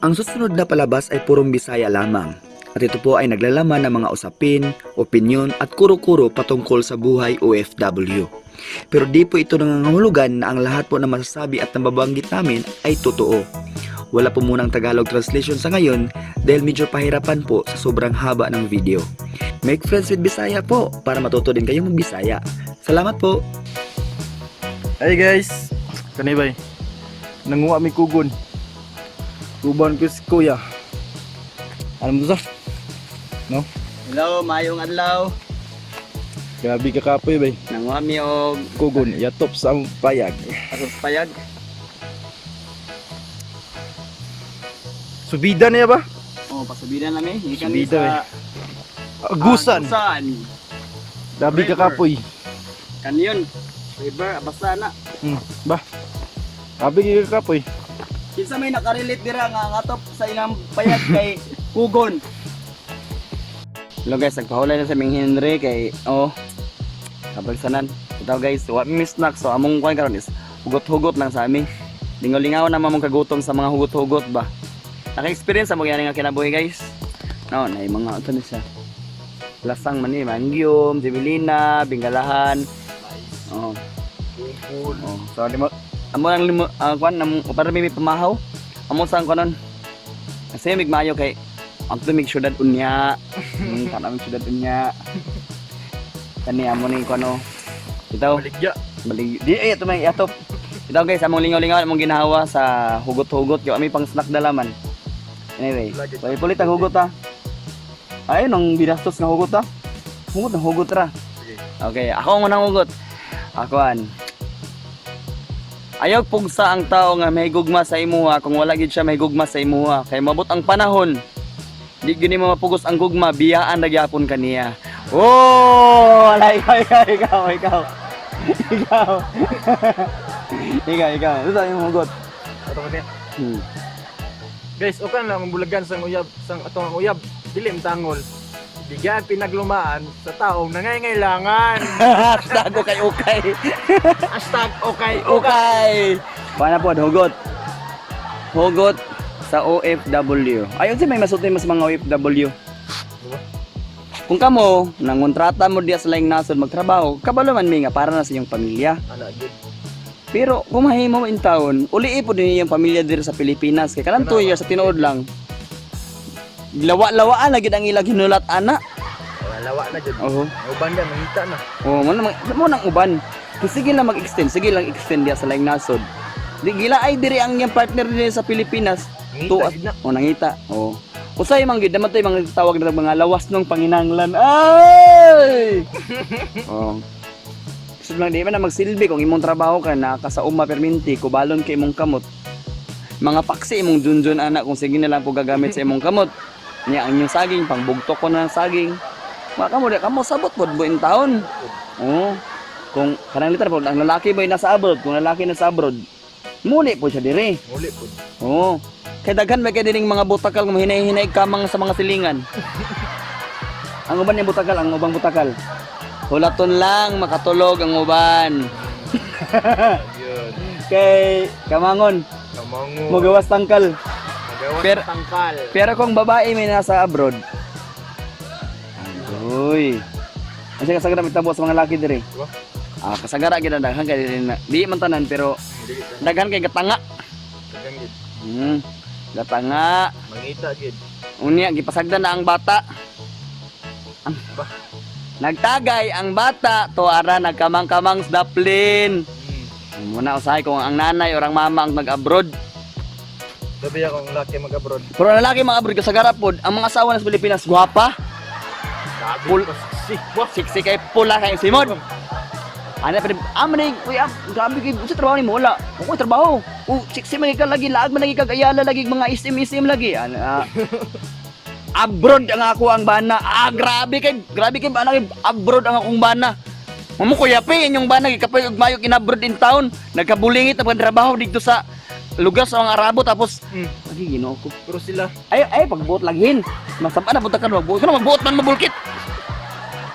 Ang susunod na palabas ay purong Bisaya lamang. At ito po ay naglalaman ng mga usapin, opinyon at kuro-kuro patungkol sa buhay OFW. Pero di po ito nangangahulugan na ang lahat po na masasabi at nababanggit namin ay totoo. Wala po munang Tagalog translation sa ngayon dahil medyo pahirapan po sa sobrang haba ng video. Make friends with Bisaya po para matuto din kayong magbisaya. Salamat po! Hey guys, kanay bay. Nanguha mi kugon. Kuban ko si kuya. Alam mo sa? No? Hello, mayong adlaw. Grabe ka kapoy bay. Nanguha mi og Kugon, yatop sa among payag. asos payag. Subida niya ba? Oh, pasubida na mi. Gikan mi Subida, sa Agusan. Agusan. Grabe ka River. kapoy. Kanyon. River, basta na. Ba? Grabe ka kapoy. Kinsa may nakarelate dira nga ang atop sa ilang payag kay Kugon. Hello guys, nagpahulay na sa ming Henry kay oh kabagsanan. Ito guys, wa mi snack, so among kuan karon is hugot-hugot lang sa ami. Lingaw-lingaw na mamong kagutom sa mga hugot-hugot ba. Naka-experience mo gyud nga kinabuhi, guys. No, na mga ito na siya. Lasang man ni mangyum, jibilina, binggalahan. Oh. Oh, so limo amo lang limo kuan namo para may pamahaw. Amo sang kuanon. Kasi mig maayo kay ang tumig syudad unya. Kanang syudad unya. Kani amo ni kuano. Itaw, Baligya. balig di ay ito may atop. Itaw guys, among lingaw-lingaw among ginawa sa hugot-hugot kay ami pang snack dalaman. Anyway, so ipulit ang hugot ha. Ayun ang binastos nga hugot ha. Hugot ang hugot ra. Okay, ako ang unang hugot. Akuan. Ayaw pugsa ang tao nga may gugma sa imuha kung wala gid siya may gugma sa imuha. Kay mabot ang panahon, di gini mo mapugos ang gugma, biyaan na gyapon kaniya. Oh, ala ikaw, ikaw, ikaw, ikaw. Ikaw. Ikaw, ikaw. Ito yung hugot. Ato niya. Guys, okay lang ang bulagan sang uyab sang atong ang uyab. Dili tangol. Bigyan pinaglumaan sa taong nangangailangan. #OkayOkay. #OkayOkay. Okay. Paano po, hugot? Hugot sa OFW. Ayun si may masulti mas mga OFW. Kung kamo, nangontrata mo diya sa laing nasod magtrabaho, kabalo man mi nga para na sa iyong pamilya. Ana gid. Pero kung mahimo in taon, uli po din iyang pamilya diri sa Pilipinas. Kay kanang 2 years sa tinuod lang. Lawa-lawaan lagi ang ilang hinulat ana. Lawa na jud. Oo. Uban ka mangita na. Oh, mo nang mo nang uban. Kay sige lang mag-extend, sige lang extend diya sa laing nasod. Di gila ay diri ang iyang partner dinhi sa Pilipinas. Ngita Tuas gid na. Oh, nangita. Oh. Usay man gid naman to'y mga tawag na mga lawas nung panginanglan. Ay! Oh. Gusto lang di man na magsilbi kung imong trabaho ka na ka sa uma perminti, kubalon kay imong kamot. Mga paksi imong junjun anak kung sige na lang po gagamit sa imong kamot. Nya ang inyong saging pangbugtok ko na ng saging. Mga kamo di kamo sabot pod buin taon. Oo. Kung kanang literal po, ang lalaki ba nasa abroad, kung lalaki nasa abroad, muli po siya dire. Muli pud. Oo. Kay daghan may kay dining mga butakal nga hinay-hinay kamang sa mga silingan. Ang uban yung butakal, ang ubang butakal. Hulaton lang makatulog ang uban. Yun. Kay kamangon, Kamango. magawas tangkal. Magawas tangkal. Pero kung babae may nasa abroad, agoy. Ang siya kasagara may tabo sa mga laki dire. Diba? Ah, kasagara gid na daghan kay diri na. Di man tanan pero Dili ta. daghan kay gatanga. Daghang gid. Gatanga. Mangita gid. Unya gipasagdan na ang bata. Ang, Ba? nagtagay ang bata tuara nagkamang-kamang sa daplin. Muna usahay kung ang nanay or ang mama ang nag-abroad. Gabi ako ang laki mag-abroad. Pero ang lalaki mga abroad kasagara pod, ang mga asawa na sa Pilipinas gwapa. Sabi Pul- ko si Wah. Siksi kay pula kay Simon. Ana pero amo ni uy ah, grabe kay sa trabaho ni mo wala. Ako trabaho. U siksi man ka lagi laag man lagi kag ayala lagi mga SM SM lagi. Ana ah. Abroad ang ako ang bana. Ah, grabe kay bana kay abroad ang akong bana. Mamo kuya pe inyong bana gikapoy og mayo in-abroad in town. Nagkabulingit ang trabaho dito sa lugar sa mga Arabo tapos agi Ginoo ko. Pero sila Ay ay pagbuot laghin. Masama na punta ka magbuot. Kana magbuot man mabulkit.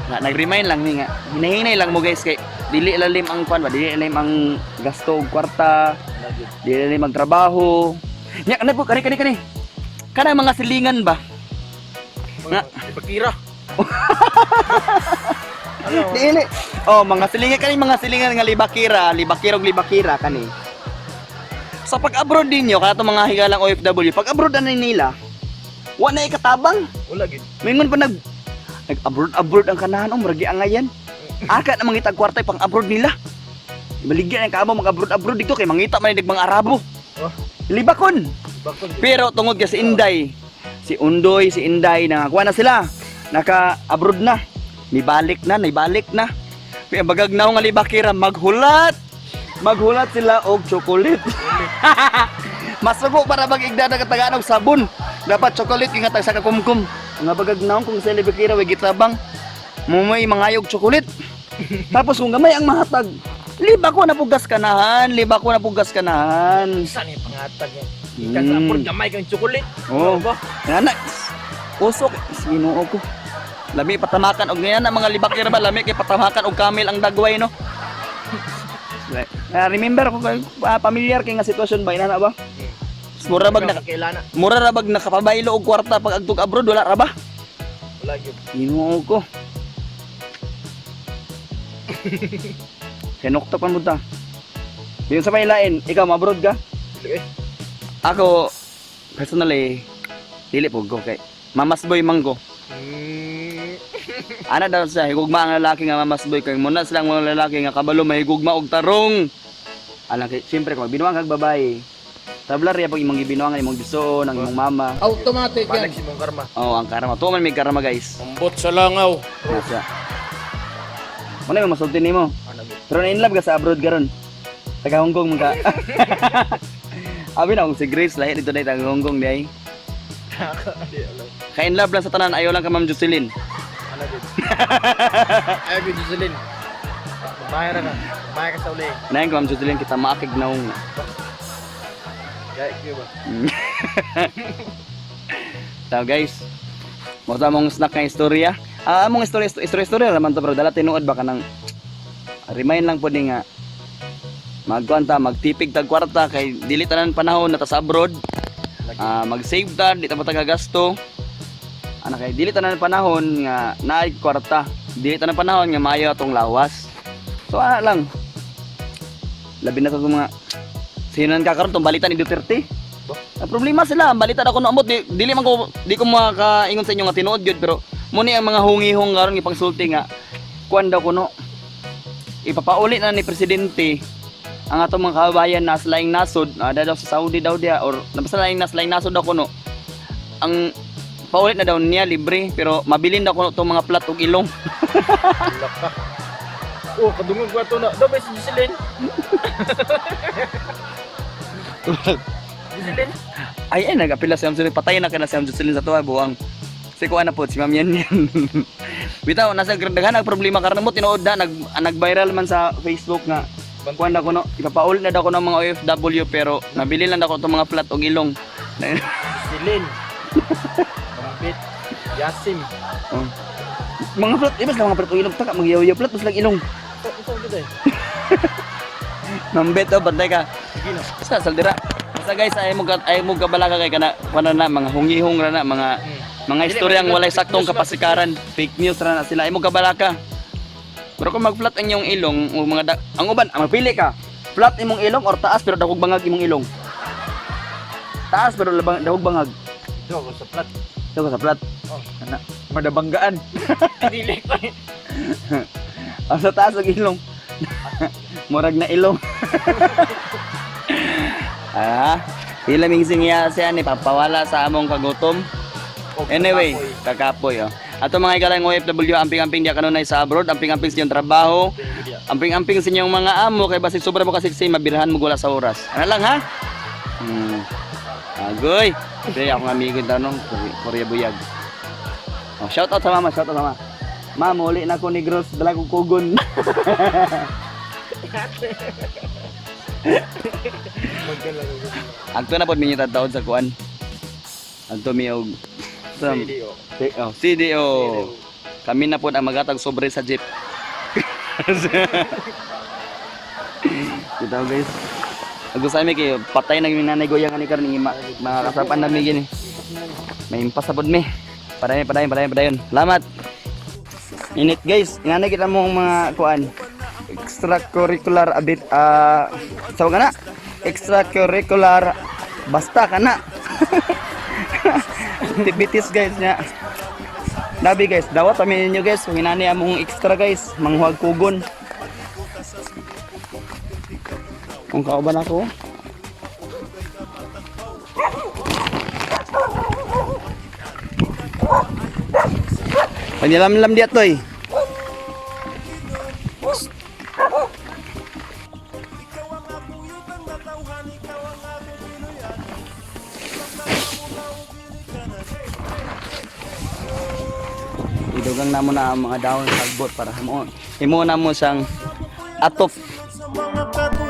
Na, nag-remind lang ni nga. Hinahinay lang mo guys kay dili lalim ang kwan ba, dili lalim ang gasto og kwarta, Ana gid. dili lalim ang trabaho. Nya kanay po kani kani kani. Kana mga silingan ba? Mga ibakira. Ano? Dili. Oh, mga silingan kani, mga silingan nga libakira, libakirog libakira kani. Sa pag-abroad ninyo, kana tong mga higalang OFW, pag abroad na nila, wa na ikatabang. Wala gid. Mingon pa nag abroad abroad ang kanahan, oh, murag angayan. Aka na mangita og kwarta pang abroad nila. Baligya ang kaamo mag abroad abroad dito kay mangita man nig mga Arabo. Oh. Libakon. Bakon. Gid. Pero tungod kay si Inday, si Undoy, si Inday, nakakuha na sila. Naka-abroad na. Nibalik na, nibalik na. Kaya bagag na nga libakira, maghulat. Maghulat sila og chocolate. Masugo para mag-igda na katagaan og sabon. Dapat chocolate kay nga tag sa kakumkum. Nga bagag naong kung sa libakira way gitabang. Mumay mangayog chocolate. Tapos kung gamay ang mahatag, liba ko na pugas kanahan, liba ko na pugas kanahan. Sa ni pangatag yan. Ikan sa abroad gamay kang chocolate. Oh. Ano ba? Nana, usok, Ginoo ko. Lami patamakan og ngayon ang mga libakira ba lami kay patamakan og camel ang dagway, no. Remember ko kay pamilyar kay nga sitwasyon ba inana ba? Mura bag Ikaw, na kailana. mura ra bag nakapabaylo og kwarta pag agtog abroad, wala ra ba? Wala gid. Ginoo ko. Sinuktok man ta. Yung sa pailain, ikaw ma-abroad ka? Dili eh. Ako personally dili po ko kay mamas boy man ko. Ana daw siya, higugma ang lalaki nga mamas boy kay muna silang mga lalaki nga kabalo mahigugma og tarong. Alang kay siyempre kung magbinuang kag babae, tabla riya pag imong gibinuangan imong gisuon ang imong mama. Automatic yan. Balik si mong karma. Oh, ang karma. Tuo man may karma, guys. Ambot sa langaw. Nasa. Muna yung masulti nimo. Ano gid. Pero na in love ka sa abroad karon. Taga Hong Kong man ka. Abi na kung si Grace lahi dito na taga Hong Kong di ay. Di wala. Ka in love lang sa tanan, ayaw lang ka Ma'am Jocelyn. Ano gid. Ayaw gid, Jocelyn. Bayar ka. Bayar ka sa uli. Nayan ko Ma'am Jocelyn kita maakig naong. Gaya kayo ba? So guys, mo ta mong snack nga istorya. Ah, among istorya istorya istorya raman to pero dala tinuod ba kanang remind lang po ni nga magkuan ta, magtipig tag kwarta kay dili tanan panahon na ta sa abroad. Ah, mag-save ta, di ta matagasto. Ana kay dili tanan panahon nga naay kwarta. Dili tanan panahon nga maayo atong lawas. So ana lang. Labi na sa itong mga sinan ka karon tong balita ni Duterte. Ang problema sila, ang balita na ko naamot, di, dili man ko di ko makaingon sa inyo nga tinuod gyud pero muni ang mga hungihong karon gipangsulti nga kuan daw kuno ipapauli na ni presidente ang atong mga kababayan na sa laing nasod, daw sa Saudi daw dia or nabasta laing nas laing nasod daw kuno. Ang paulit na daw niya libre pero mabilin daw kuno tong mga plat ug ilong. Wala ka. Oh, kadungog ko ato na. Daw ba si Jocelyn? Jocelyn? Ay ay nagapila si Ma'am Jocelyn, patay na ka na si Ma'am Jocelyn sa tuwa buwang. Si kuan na po si Ma'am Yan Yan. Bitaw nasa daghan ang problema karon mo tinuod na nag-viral man sa Facebook nga kuan na kuno ipapaulit na daw kuno ang mga OFW pero nabili lang daw kuno itong mga plat og ilong. Jocelyn. Mambit. Yasim. Oh. Mga plat, ibas lang mga plat og ilong taka magyaw-yaw plat bas lang ilong. Ito, ito, ito eh. Mambet oh, bantay ka. Sige na. Basta saldira. Basta guys, ay mo kabalaka kay kana kuan na mga hungihong ra na mga mga istoryang walay saktong kapasikaran, fake news ra na sila. Ay mo kabalaka. Pero kung mag-flat ang iyong ilong o mga ang uban, ang mapili ka. Flat imong ilong or taas pero dagog bangag imong ilong. Taas pero labang, dagog bangag. Ito ako sa plat. Ito ka sa flat. Oh. Ana, madabanggaan. Dili ko eh. Ang sa taas ang ilong. Murag na ilong. Ah, ilaming singya siya ni papawala sa among kagutom. Og Anyway, kakapoy. kakapoy oh. Ato mga igalang OFW, amping-amping diya kanunay sa abroad, amping-amping sa inyong trabaho, amping-amping sa inyong mga amo kay basig sobra mo kasiksi mabirhan mo gula sa oras. Ano lang ha? Agoy. Pre, akong amigo yung tanong, Korea Buyag. Oh, shout out sa mama, shout out sa mama. Ma'am, uli na ko ni Gross, dala ko kugon. Agto na pod minyo taon sa kuan. Agto mi og CDO. Oh, CDO. Kami na pod ang magatag sobre sa jeep. Kita guys. Gusto mi kay patay na yung nanay goyang ani karon mga kasapan nami gini. May impasabod mi. Padayon, padayon, padayon, padayon. Salamat. Init, guys, inanay kita mo ang mga kuan. Extracurricular abit ah uh, ka na. Extracurricular basta ka na. Activities, guys, nya. Labi, guys, dawat kami ninyo, guys. Kung inani among extra, guys, manghuag kugon. Kung kauban ako. Panilamlam diya to eh. Idugang na mo na ang mga dahon sa agbot para mo. Imo na mo siyang atop. Sa mga